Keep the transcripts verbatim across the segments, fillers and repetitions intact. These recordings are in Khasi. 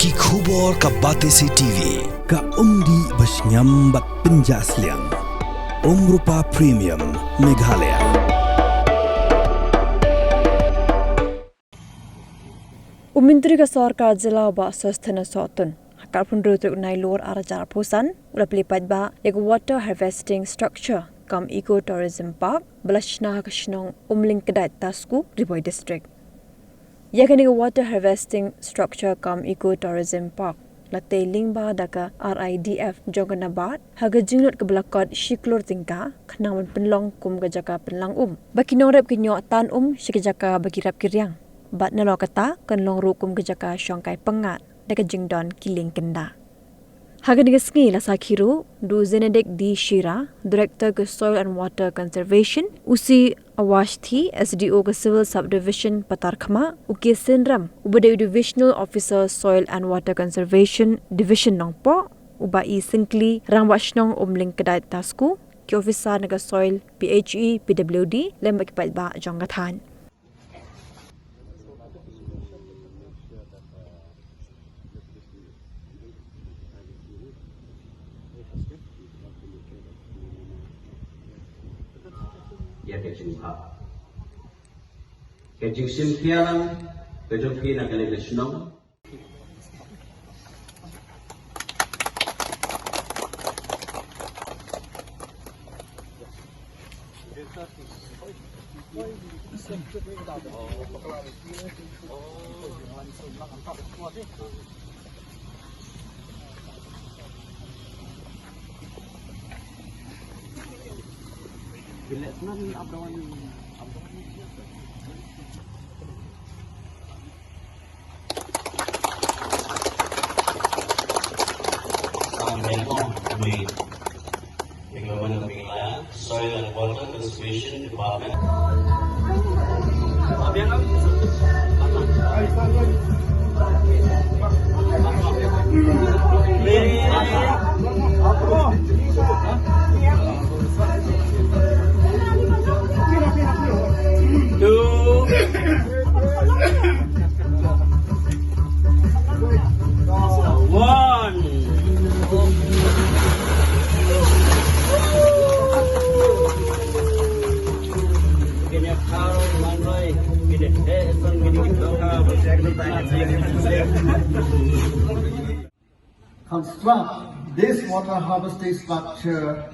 Ki khubor ka Batesi T V, ka umdih ba shngiam bad pynjah sliang. Umrupa Premium, Meghalaya. U Myntri ka Sorkar Jylla u Bah Sosthenes Sohtun, ha ka arphew hynriew tarik Nailur arhajar arphew san, u la plie paidbah ïa ka Water Harvesting Structure cum Eco Tourism Park ba la shna ha ka shnong Umling Kdait Tasku, Ri Bhoi District. Ïa kane ka Water Harvesting Structure cum Eco Tourism Park la tei lyngba da ka R I D F jong ka NABARD ha ka jinglut kaba la kot shi klur tyngka khnang ban pynlong kum ka jaka pynlang um ba ki nongrep kin ïoh tan um sha ki jaka ba ki rep ki riang, bad nalor kata kan long ruh kum ka jaka shongkai pyngngad da ka jingdon ki lieng kynda. Ha kane ka sngi la sakhi ruh da u Zenedict D Shira, Director ka Soil and Water Conservation, u C Awasthi, S D O ka Civil Subdivision Patarkhmah, u K Synram, uba dei u Divisional Officer Soil and Water Conservation Division Nongpoh, u Bah E Syngkli, Rangbah Shnong Umling Kdait Tasku, ki officer na ka Soil, P H E, P W D, lem bad ki paidbah jong ka thaiñ. Ïa ka jingkhap, ka jingshim khia lang ka jong phi na kane ka shnong. Soil and Water Conservation Department. Two. One. Construct this water harvesting structure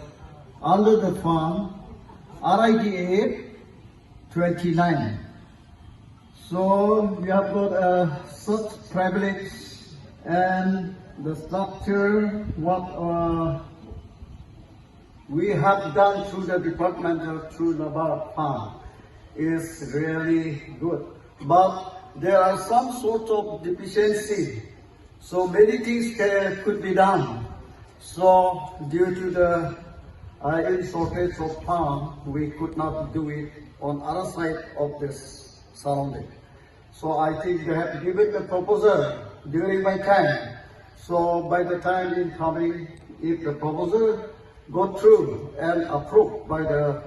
under the fund R I D A twenty-nine. So we have got, uh, such privilege, and the structure, what, uh, we have done through the department or through NABARD fund is really good. But there are some sort of deficiency. So many things can, could be done. So due to the, uh, in shortage of fund, we could not do it on other side of this surrounding. So I think they have given the proposal during my time. So by the time in coming, if the proposal go through and approved by the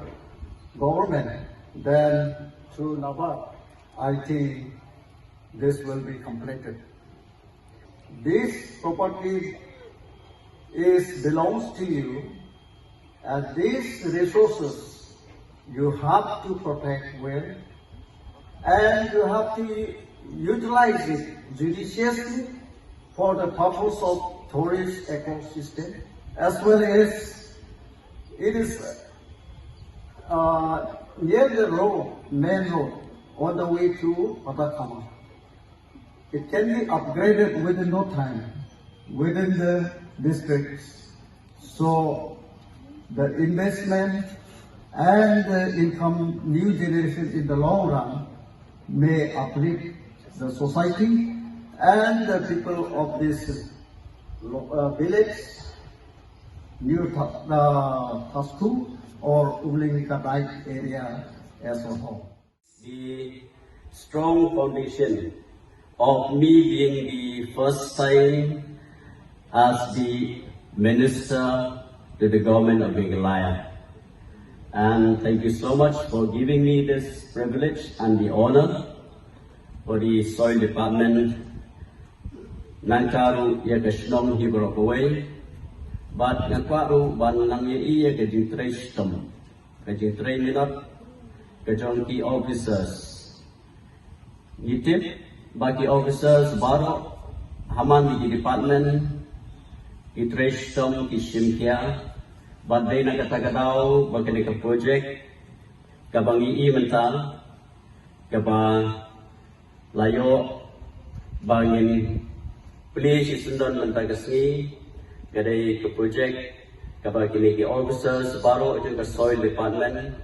government, then through NABARD, I think this will be completed. This property is belongs to you, and these resources you have to protect well, and you have to utilize it judiciously for the purpose of tourist ecosystem, as well as it is, uh, near the road, main road, on the way to Patakama. It can be upgraded within no time within the districts. So the investment and the income, new generation in the long run may uplift the society and the people of this lo-, uh, village, New Tha-, uh, Thasku or Umling Kadai area as a whole. The strong foundation of me being the first time as the minister to the government of Meghalaya. And thank you so much for giving me this privilege and the honor for the soil department. Nangta ruh ïa ka shnong hi baroh kawei. Bad nga kwah ruh ban nang ïa i ïa ka jingtrei shitom, ka jingtrei minot ka jong ki officers. Ngi tip ba ki officers baroh ha man ki department ki trei shitom, ki shim khia. Bad dei na kata ka daw ba kane ka project kaba ngi i mynta, kaba la ïoh ba ngin plie shisyndon mynta ka sngi, ka dei ka project kaba kine ki officers baroh jong ka soil department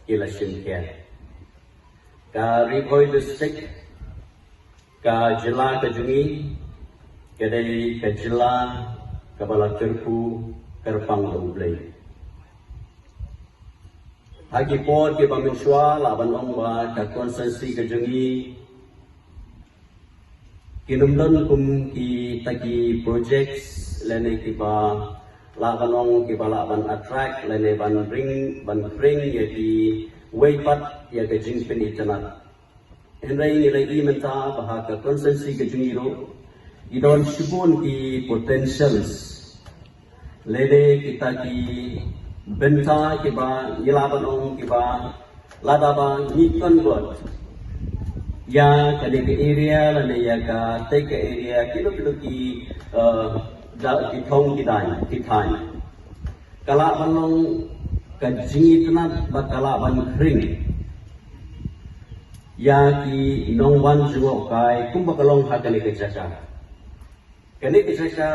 ki la shim khia. Ka Ri Bhoi District, ka jylla ka jong ngi, ka dei ka jylla kaba la kyrkhu kyrpang da U Blei. Ha ki por kiba mynshuwa lah ban ong ba ka constituency ka jong ngi kin ym don kum kita ki projects lane kiba lah ban ong kiba lah ban attract lane ban bring, ban bring ïa kiwei pat ïa ka jingpynitynnad. Hynrei ngi la i mynta ba ha ka constituency ka jong ngi ruh ki don shibun ki potentials. Lane kita ki bynta kiba ngi lah ban ong kiba lada ba ngi convert ïa kane ka area lane ïa katei ka area, kino kino ki, eh, da ki thong ki daiñ ki thaiñ, ka lah ban long ka jingitynnad bad ka lah ban khring ïa ki nongwan jngohkai kumba ka long ha kane ka jaka. Kane ka jaka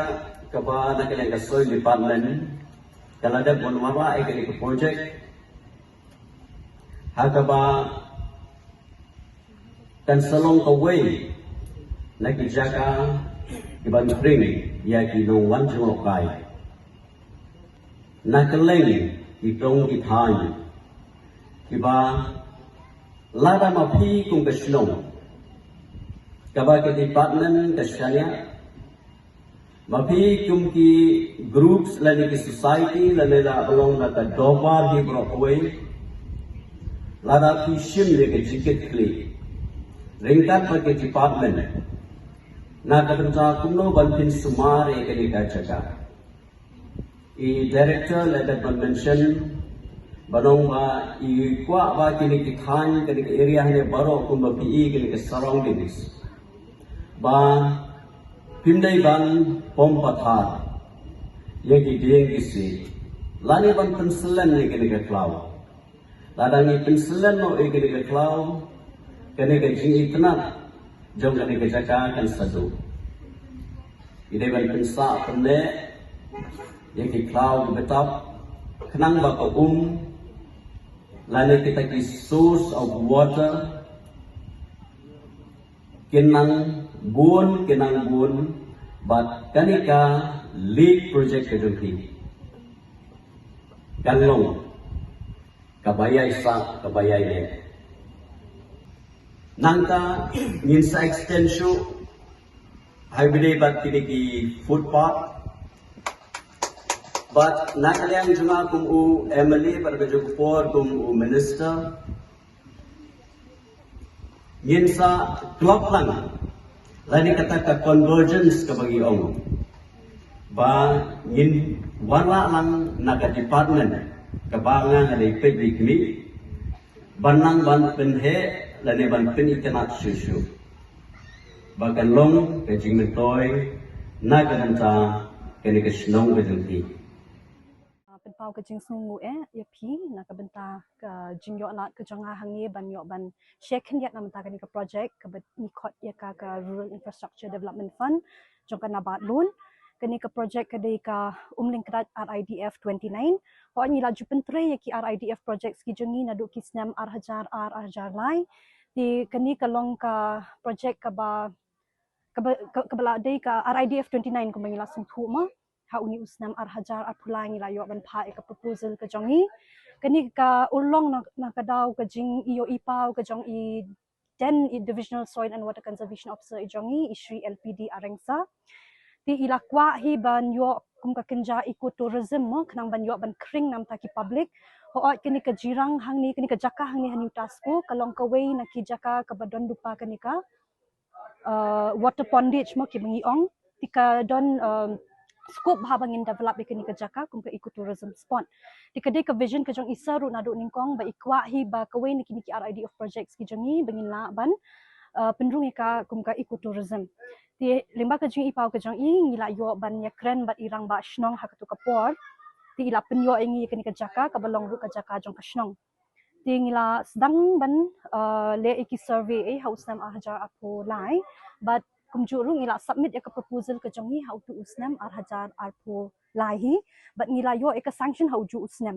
kaba na ka liang ka soil department ka la dep ban wanrah ïa kane ka project ha kaba kan sa long kawei na ki jaka kiban khring ïa ki nongwan jngohkai. Na kylleng ki thong ki thaiñ kiba lada ma phi kum ka shnong kaba ka department ka shaniah, ma phi kum ki groups lane ki society lane la ka long na ka dorbar hi baroh kawei, lada phi shim ïa ka jingkitkhlieh ryngkat bad ka department na ka bynta kumno ban pynsumar ïa kane ka jaka. I director la dep ban mention ban ong ba i kwah ba kine ki thaiñ, kane ka area hangne baroh kumba phi i kine ki surroundings, ba phim dei ban pom pathar ïa ki dieng ki siej lane ban pynsyllem ïa kine ki khlaw. Lada ngi pynsyllem noh ïa kane ka khlaw, kane ka jingitynnad jong kane ka jaka kan sa duh. Ngi dei ban pynsah pynneh ïa ki khlaw ki btap khnang ba ka um lane kita ki source of water kin nang bun, kin nang bun. Bad kane ka lead project ka jong phi kan long kaba ïai sah, kaba ïai leh. Nangta ngin sa extend shuh ha kaba ïadei bad kine ki footpath. Bad na ka liang jong nga kum u M L A bad ka jong ka por kum u minister, ngin sa klop lang lane kata ka convergence kaba ngi ong ba ngin wanrah lang na ka department kaba nga nga dei peit bad kmie ban nang ban pynheh lane ban pynitynnad shuh shuh ba kan long ka jingmyntoi na ka bynta kane ka shnong ka jong phi. Ah, pynpaw ka jingsngewnguh eh ïa phi na ka bynta ka jingïoh lad ka jong nga hangne ban ïoh ban share khyndiat na bynta kane ka project kaba ngi khot ïa ka ka Rural Infrastructure Development Fund jong ka NABARD loan. Kane ka project ka dei ka Umlyngkdait R I D F twenty-nine. Hooid, ngi la ju pyntrei ïa ki R I D F projects ki jong ngi naduh ki snem ar hajar ar, ar hajar lai. Te kane ka long ka project kaba kaba, ka- kaba la dei ka R I D F twenty-nine kumba ngi la sngewthuh mo. Ha une u snem ar hajar arphew lai ngi la ïoh ban phah ïa ka proposal ka jong ngi. Kane ka urlong na, na ka daw ka jingïohi paw ka jong i then i Divisional Soil and Water Conservation Officer i jong ngi, i Shri L P D Arengsa. Te i la kwah hi ban ïoh kum ka kynja ecotourism mo, khnang ban ïoh ban khring na bynta ki public. Hooid, kane ka jirang hangne, kane ka jaka hangne ha New Tasko ka long kawei na ki jaka kaba don lypa kane ka, uh, water pondage mo kiba ngi ong. ka don, um, scope ha ba ngin develop ïa kane ka jaka kum ka ecotourism spot. Te ka dei ka vision ka jong i sir ruh naduh nyngkong ba i kwah hi ba kawei na kine ki R I D F projects ki jong i ba ngin lah ban, uh, pynrung ïa ka kum ka ecotourism. Te lyngba ka jingïohi paw ka jong i ngi la ïoh ban ïakren bad i rangbah shnong ha katu ka por. Te i la pynïoh ïa ngi ïa kane ka jaka kaba long ruh ka jaka jong ka shnong. Te ngi la sdang ban, uh, leh ïa ki survey, eh, ha u snem ar hajar arphew lai. Bad kumjuh ruh ngi la submit ïa ka proposal ka jong ngi ha utu u snem ar hajar arphew lai hi. Bad ngi la ïoh ïa ka sanction ha ujuh u snem.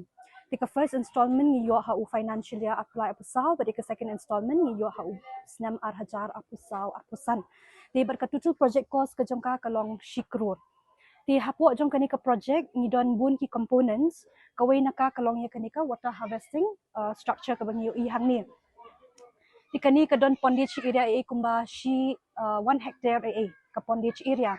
Te ka first installment ngi ïoh ha u financial year arphew lai arphew saw, bad ïa ka second installment ngi ïoh ha u snem ar hajar arphew saw arphew san. Te bad ka total project cost ka jong ka ka long shi klur. Te hapoh jong kane ka project ngi don bun ki components, kawei na ka ka long ïa kane ka water harvesting, uh, structure kaba ngi ïohi hangne. Te kane ka don pondage area ei ei kumba shi, uh, one hectare ei ei ka pondage area.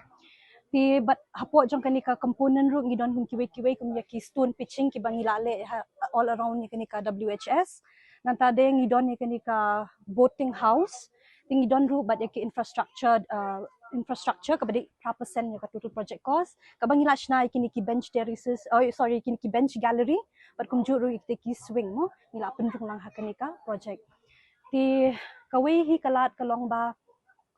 Te bad hapoh jong kane ka component ruh ngi don kum kiwei kiwei kum ïa ki stone pitching kiba ngi la leh ha all around ïa kane ka W H S. Nangta de ngi don ïa kane ka boating house. Te ngi don ruh bad ïa ki infrastructure, uh, infrastructure kaba dei phra percent ïa ka total project cost. Kaba ngi la shna ïa kine ki bench terraces, oh sorry, kine ki bench gallery. Bad kumjuh ruh ïa kine ki swing mo ngi la pynrung lang ha kane ka project. Te kawei hi ka lad ka long ba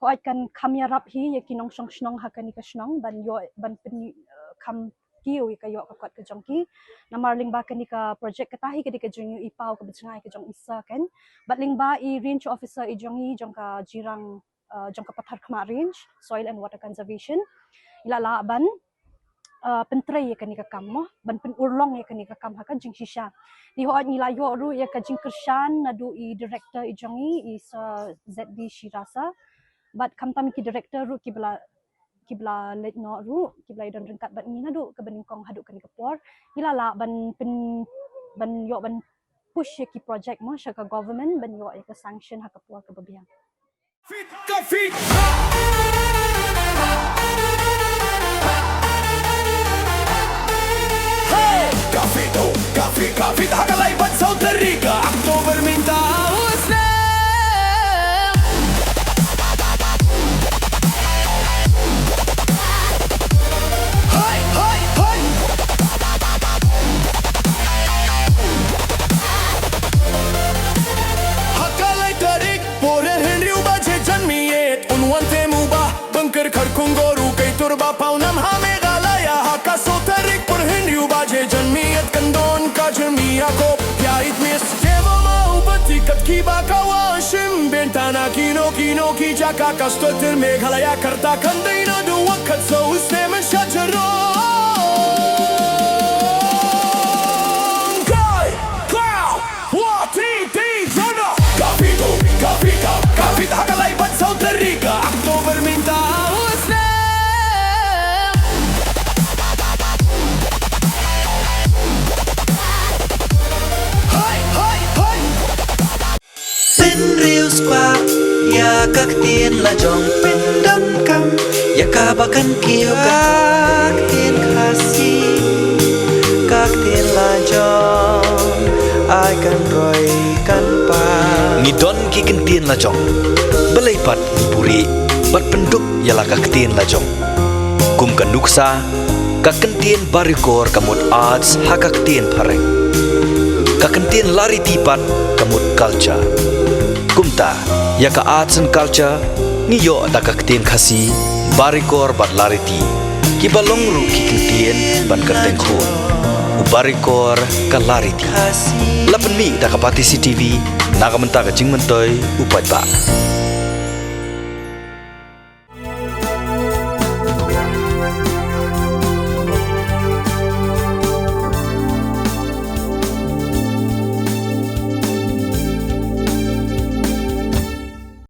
ka ot kan kham ïarap hi ïa ki nongshong shnong ha kane ka shnong ban ïoh ban pyn, uh, kham kiew ïa ka ïoh ka kot ka jong ki. Namar lyngba kane ka project kata hi ka dei ka jingïohi paw kaba jngai ka jong i sir kan. Bad lyngba i range officer i jong i jong ka jirang, uh, jong ka Patharkhmah Range, Soil and Water Conservation. I la lah ban, uh, pyntrei ïa kane ka kam mo, ban pynurlong ïa kane ka kam ha ka jingshisha. Te hooid ngi la ïoh ruh ïa ka jingkyrshan naduh i director i jong i, i sir Z B Sriraja. Bad khamtam ki director ruh kiba la kiba la leit noh ruh, kiba la ïadon ryngkat bad ngi naduh kaba nyngkong haduh kane ka por. Ngi la lah ban pyn, ban ïoh ban push ïa ki project mo sha ka government ban ïoh ïa ka sanction ha ka por kaba biang. Fit ka fit. Hey! Ka fit, oh, ka fit, ka fit ha ka lai ban saw tarik October mynta u snem. Hai, hai, hai. Ha ka lai tarik por hynriew baje janmiet un wan te mu ba Bynker Kharkongor u kai tur ba paw nam ha Meghalaya ha ka saw tarik por hynriew baje janmiet kan don ka jingmih akop pia it mis. Te ba ma u bati kat ki ba ka wa shim bentana kino kino ki jaka ka sdot Meghalaya karta kan dei na du wa kat so u snem sha jarong. Kai, kai. Wa ti ti rana. Ka fit, oh, ka fit, ka, ka fit ha ka lai ban saw tarik October mynta u snem. Hai, hai, hai. Pynriewspah ïa ka ktien la jong, pyndonkam ïa kaba kan kiew ka ktien Khasi. Ka ktien la jong ai kan roi kan pan. Ngi don ki kyntien la jong. Balei pat ngi buhrieh bad pynduk ïa la ka ktien la jong. Kum ka nuksa, ka kyntien Barikor ka mut arts ha ka ktien Phareng. Ka kyntien Lariti pat ka mut culture. Kumta, ïa ka arts and culture ngi ïoh da ka ktien Khasi, Barikor bad Lariti. Kiba long ruh ki kyntien ban kyrteng khun. U Barikor ka Lariti. La pynmih da ka Batesi TV, na ka bynta ka jingmyntoi u paidbah.